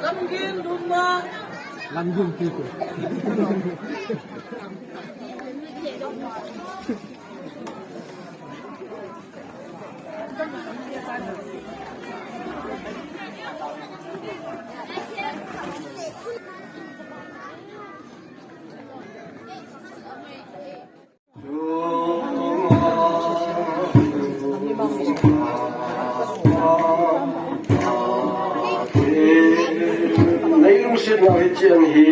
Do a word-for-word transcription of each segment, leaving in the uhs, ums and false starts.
Lamgin dum ma. Lamgin pi ko. Nei lungsetnau hiche ahi.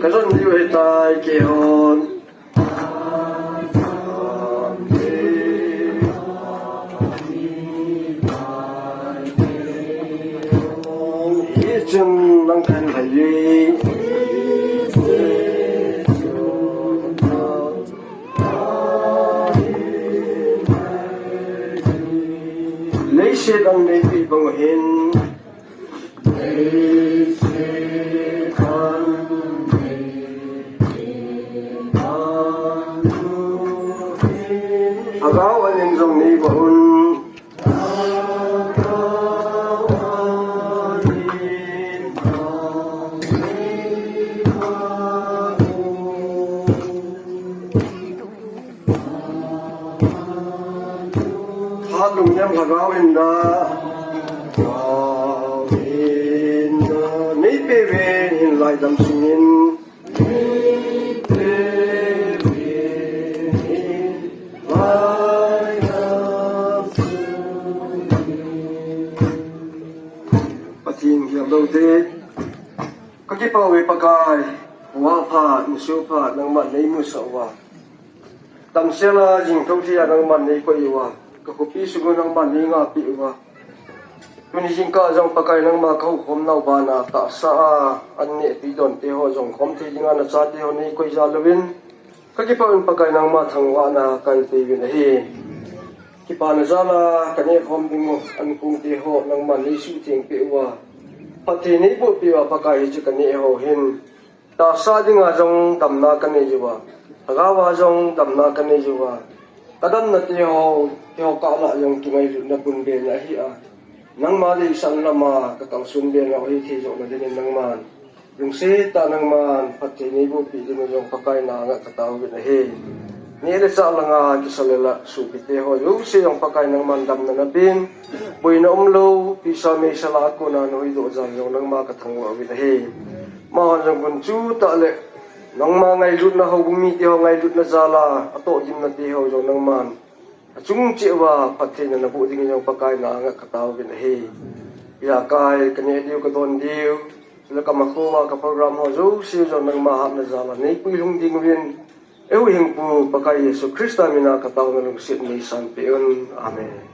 Ka jon diu ahitai keihon. Hichun nang kahin lhai e. Leiset a nei peh bang hin. Lhagao anin jong nei peh un. Tha lungnem lhagao in da, lhagao in da, nei peh uvin hinlah damsung in. Pathen geldoh te, ka kipah uve Pakai, houva phat, insung phat, nangman nei musah uva. Damsel a jing thou thei a nangman nei koi uva, ka khopi sung u nangman nei ngahpi uva. Tuni jingkah jong Pakai nangma ka houkhom nau bana tahsa a an neh tui don te ho jong khom thei dinga na chate ho nei koi jal uvin. Ka kipah uvin Pakai nangma thangvahna kahin pe uvin ahi. Kipana jal a ka neh khom ding u an kong te ho nangman nei suhtheng peh uva. Phatthei nei boh peh uva Pakai hiche ka neh ho hin. Tahsa dinga jong damna ka nei uva. Lhagao a jong damna ka nei uva. Ka damna te ho, keiho kah lah jong kingailutna bun be na ahi a. Nangma deisahna lama ka kalson be na ahi thei joh na dingin nangman. Lungset tah a nangman, phatthei nei boh peh ding u jong Pakai na ngah ka tao uvin ahi. Neh le chah langa kisa le lah sopi te ho jouse jong Pakai nangman damna na pen. Boina umlou, tuisa meisa lah a kona na huhdoh jal jong nangma ka thangvah uvin ahi. Amahon jong gunchu tah le nangma ngailutna houbung mite ho ngailutna jal a atoh gimna te ho jong nangman achung cheh uva phattheina na boh dingin jong Pakai na ngah ka tao uvin ahi. Ijakai ka neh diu ka don diu, chule ka makho uva ka program ho jouse jong nangma hatna jal a nei puilhung ding uvin, eihuhhingpu Pakai Jesu Christa mina ka taona lungset nei san peh un. Amen.